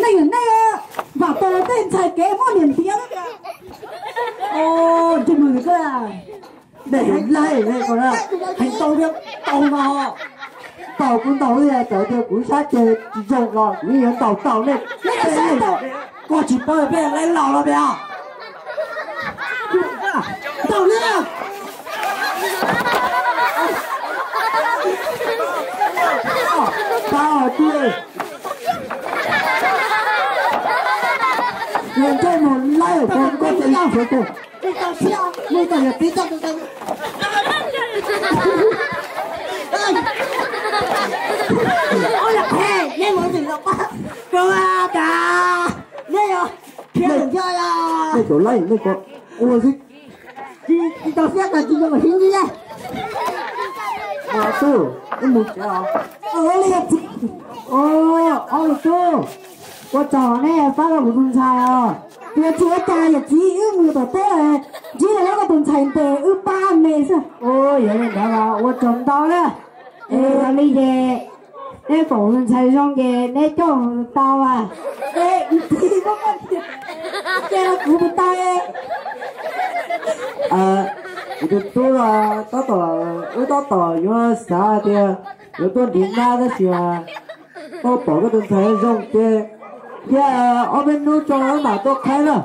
Nej yog nej vam tau tej ntxhais kev muaj niam ntiav. Ntsej muag koj, nej laij nej ko na, heev tau thiab tau no, tau kuv ntaus li tawm tias kuv sab ceg tsis zoo los kuv yeej yuav ntaus tau nej. Koj tsis paub peb laib laus los peb os. Ntaus li. Tau tiag. Ntsej muag laij, koj ces sawv tus. Mus tom yog tib tag. Ua li qhia nej mus tim los pab, koj tas nej yog khiav lawm yog nej cov laij nej ko ua xwb. Tsis tau siab tas tsis zoo mas sib ntsib. Tub, wb mus tsev os. Ob tug tub, ua tsaug nej pab tau kuv tus ntxhais os. Tias tsis ua cas yawm txiv, wb mus tom teb ntsib los koj tus ntxhais ntes wb pab me xwb. Yog li ntawd mas ua tsaug ntau na. Es yog li ces neb pom kuv tus ntxhais zoo ces neb coj mus tau as. Es txiv, koj ces kuv mus tau. Kuv tus tub tab tom, wb tab tom yuav xav tias yuav tuaj nrhiav nyab tab sis tau pom koj tus ntxhais zoo ces thiab ob peb hnub tso mam tuaj qhaib na.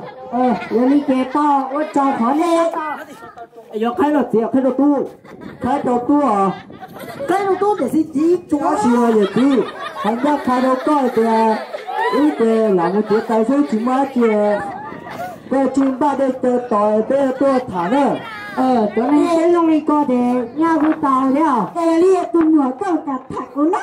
Yog li ces tau, ua tsaug qhov nej yuav qhaib rau txiv qhaib rau tub. Qhaib rau tub os. Qhaib rau tub tiam sis txiv tsuas tab sis yawm txiv, hais ncaj qha rau koj tias wb ces lam mus txiav taws xwb tsis muaj dab tsi. Koj tsis npaj dej taws tos peb tuaj tham na. Cov neeg siab zoo li koj ces nyaj kuj tau thiab. Li tus muam koj kam tham kuv na.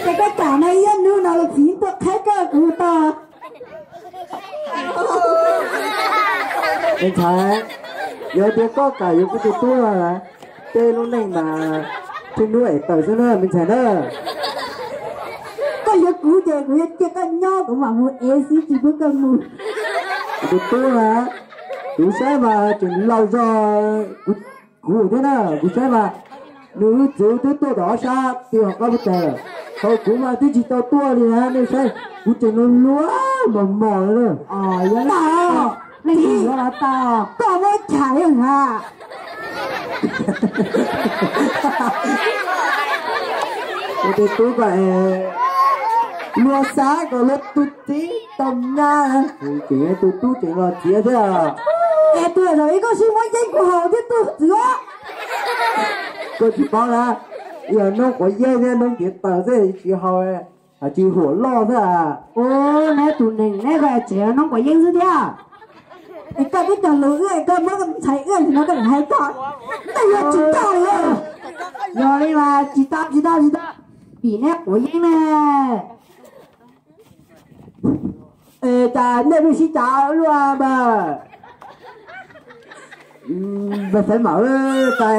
Ces koj kam no ib hnub no los txiv tuaj qhaib koj kuv tau. Me ntxhais, yog tias koj kam yuav kuv tus tub no, tej lub neej mas tsheej hnub ev taws xwb na me ntxhais na. Koj yuav kuv ces kuv yuav cia koj nyob kuv mam mus ev xwb tsis pub koj mus. Kuv tus tub na, kuv saib mas tseem laus zog kuv thiab na, kuv saib mas nws txiv twb tuaj tom ob sab twb ho qab pub tag lawm, thaum kuv mas twb tsis tau tuaj li na, nej saib kuv tseem luag luag mos mos li na. Yog li, nej tsis yuav los tau, koj muab chais li na. Tus tub ko luag xav kom luag tus txiv tau nyab, tseem tus tub tseem los txiav thiab. Es tus zaum ib koj sib muab yeeb kuv haus thiab tus txiv. Koj tsis paub na, yog noob quav yeeb thiab noob ntiav taws xwb tsis haus, tsis huam loj xwb. Ub, neb tus neeg neb ko tseem noob quav yeeb xwb thiab. Es koj twb cog lus wb, koj muab koj ntxhais wb no koj hais tau, koj yuav tsis tau li. Yog li mas tsis tau tsis tau tsis tau, vim neb quav yeeb ne. Es cas nej pheej sib cav luaj mas, npawg Xaiv Maum, cas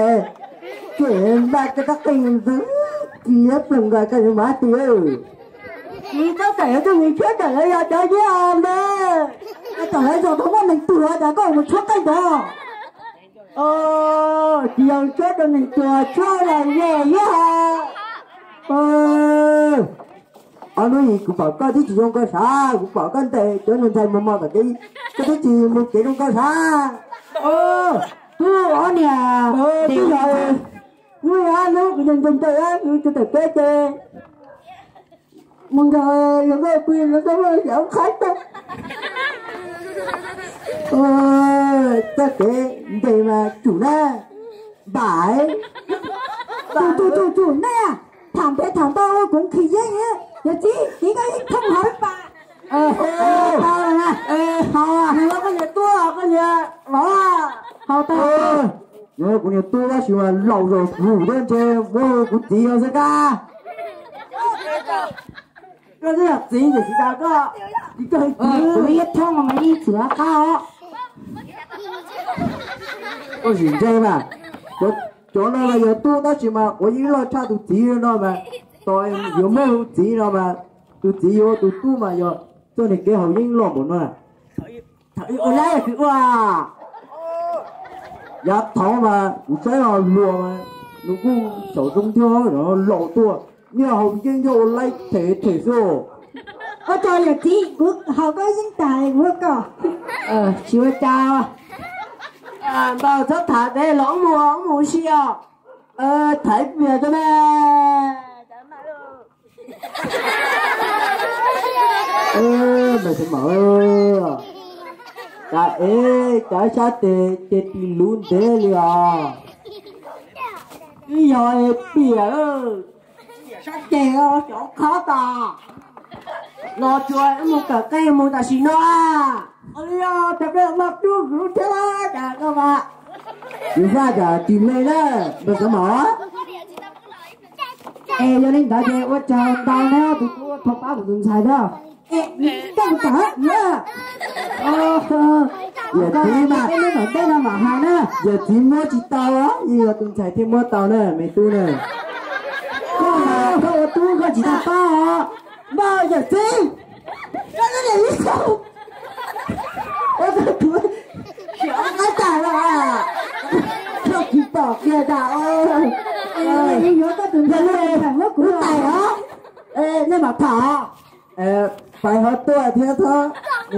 ces npaj koj tab qeej ntxeev kis ploog nkaus koj yuav mas tiag. Tsis txhob tawm yog tus mus tshuab tawm lawv yog cov nyiab mas, tawm lawv zaum tau muaj neeg tuag cas koj mus tshuab qeej ntawd. Tsis yog tshuab rau neeg tuag, tshuab los yog nyiab. Ob hnub yim kuv pom koj twb tsis zoo nkauj sav, kuv pom koj ntes cov niag ntxhais mos mos tom kev, koj twb tsis mus kev zoo nkauj sav. Tub ob niag, twb yog kuv hnub kuv ntes ntes ntes kuv tsis tawm kev ces mus nrog luag nkauj pw, luag nkauj muaj yam qhaib tag. Txoj kev ntes mas tsum na, npam. Tsum tsum tsum tsum, nej tham ntev tham ntau kuv nqhis yeeb, yawm txiv, txiv koj yeej thooj hauv pam. Tau na, nws los koj niam tuaj, koj niam los, haus tau. Yog kuv niam tuaj tab sis mas laus zog mus thiab ntshe muab kuv txiv no xwb kab. Koj twb yog txiv ces tsis tas koj, tsis koj kuv ib thooj mas yeej txwm qab os. Koj sim ntseeg mas, cov no mas yog tub tab sis mas quav yeeb loj tshaj tus txiv no mas, tos yuav muab tus txiv no mas, tus txiv yuav tus tub mas yog txoj niag kev haus yeeb loj npaum no. Thaum ub ua lab yog tsis ua. Yav thaud mas kuv saib hluas mas nws kuj txaus zoo thiab, laus tuaj, nyob hauv yeeb nyob ua laib them them xwb. Ua tsaug yawm txiv, kuv haus koj yeeb tas kuv ua koj. Tsis ua cas. Npawg txhob tham tes los wb mus, wb mus ua si os. Thaiv pias rau na. Mas xav mam, cas es cas sab tes ces tis luv ntev li os. Ib yog es piam sab ceg xyov khob tas. Los tsuas mus kawm qeej mus tam sim no. Ua li os, cov peb los noj rub kuv thiab los cas koj mas. Kuv faj cas tis me na, npawg xav mam. Es yog li ntawd ces ua tsaug ntau na tus tub thov pab kuv tus ntxhais na. Koj mus tawm na. Yawm txiv mas, peb mam ntej no mam hais na. Yawm txiv muab tsis tau, yeej yog tus ntxhais thiaj muab tau na me tub na. Koj, koj ua tub koj tsis tau pab os. Npawg yawm txiv, koj niam ib xyoo ua tau tus xiam qaib tas los, koj tsis pom kiag tas. Yuav koj tus ntxhais, muab kuv tais os. Nej mam tham. Pais ho tuaj thiab txhob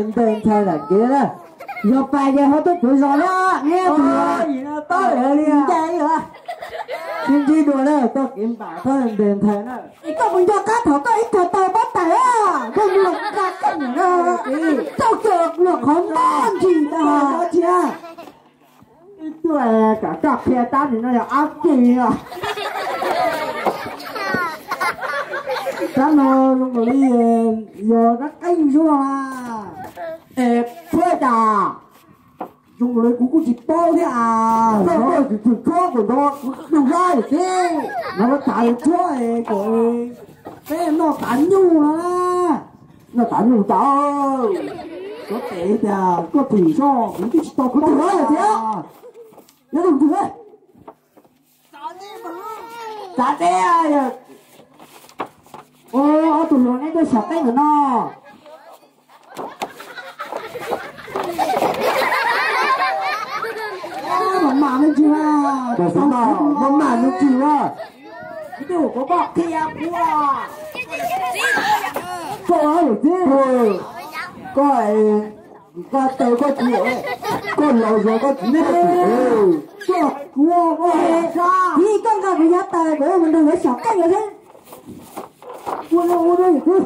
ntes ntxhais nram kev na. Yog pais ces ho tuaj kuv zos na, neb tus yim no tau li ntag. Sib ntsib dua na, txoj kev npam txhob ntes ntxhais na. Es koj mus nco qab thaum koj ib tug tau pab tais, koj mus nqa koj niam no, tau kawg luag qhov npab ntsis ntag. Ib tug kam koj qhia tab sis no yog ab tsi os. Tab no zoo nkaus li yog rab qeej zuag. Es phuab tas, zoo nkaus li kuv kuj tsis paub thiab as. Koj tsis tshua tshuab kom nrov kuv tus zab xwb, no tas tshuab kom peb noj tav nyuj no na. Noj tav nyuj tas, koj tes tias koj tim soj kuv twb tsis tau kuv tus zab thiab. Nyob tus ntxhais, txav teb, ob tug hluas neb tuaj xyom qeej ntawm no. Mam mam me ntsis, mam mam me ntsis na. Koj, koj, koj taw koj tsis, koj laus zog koj tsis nyob, koj kuv, txiv koj nqa kuv yav taw kuv mus nrog lawv xyom qeej lawm thiab. Ua no ua no yawm txiv.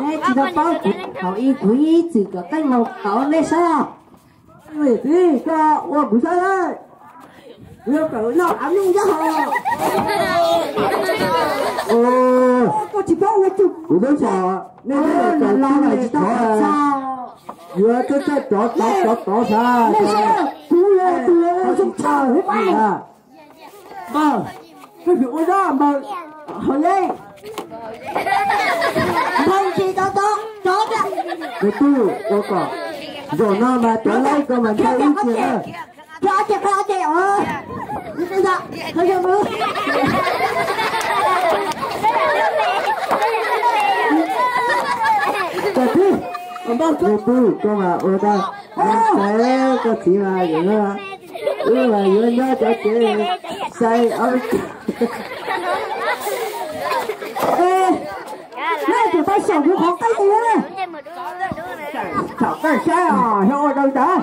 Neb tsis tau paub kuv thaum ub kuv ib txwm kom teej laus tau nej saib. Yawm txiv, koj ua kuv saib, kuv yuav kawm noj av nyuj nyob hauv. Koj tsis paub ua cuag kuv twb xav nej laus tsis tau kawm txog. Yuav txawj txawj rov tod rov tod xav. Kuv yog tus zoo tshaj hauv pab. Npawg, koj tsis ua zog npawg, hos yeej. Npawg tsis tau tod rov. Tus tub ua kom zaum no mas cov laib koj mas ntshai ib ce na. Qhia ob ce, qhia ob ce os. Tus tub, tus tub koj mas ua tau, koj txiv mas yog wb mas yuav nyob cov tsev sai. Nej tus tau xyaum kuv qhov qeej li na. Xyaum koj saib os, yog ua rau ntawd.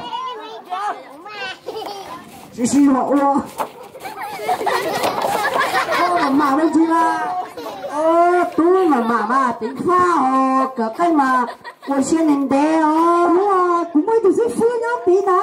Tsis sib hom ua. Mam mam me ntsis na. Tub mam mam mas tiv faj os, kawm qeej mas ua siab ntev ntev os. Kuv muaj ib tug xib fwb nyob tid na.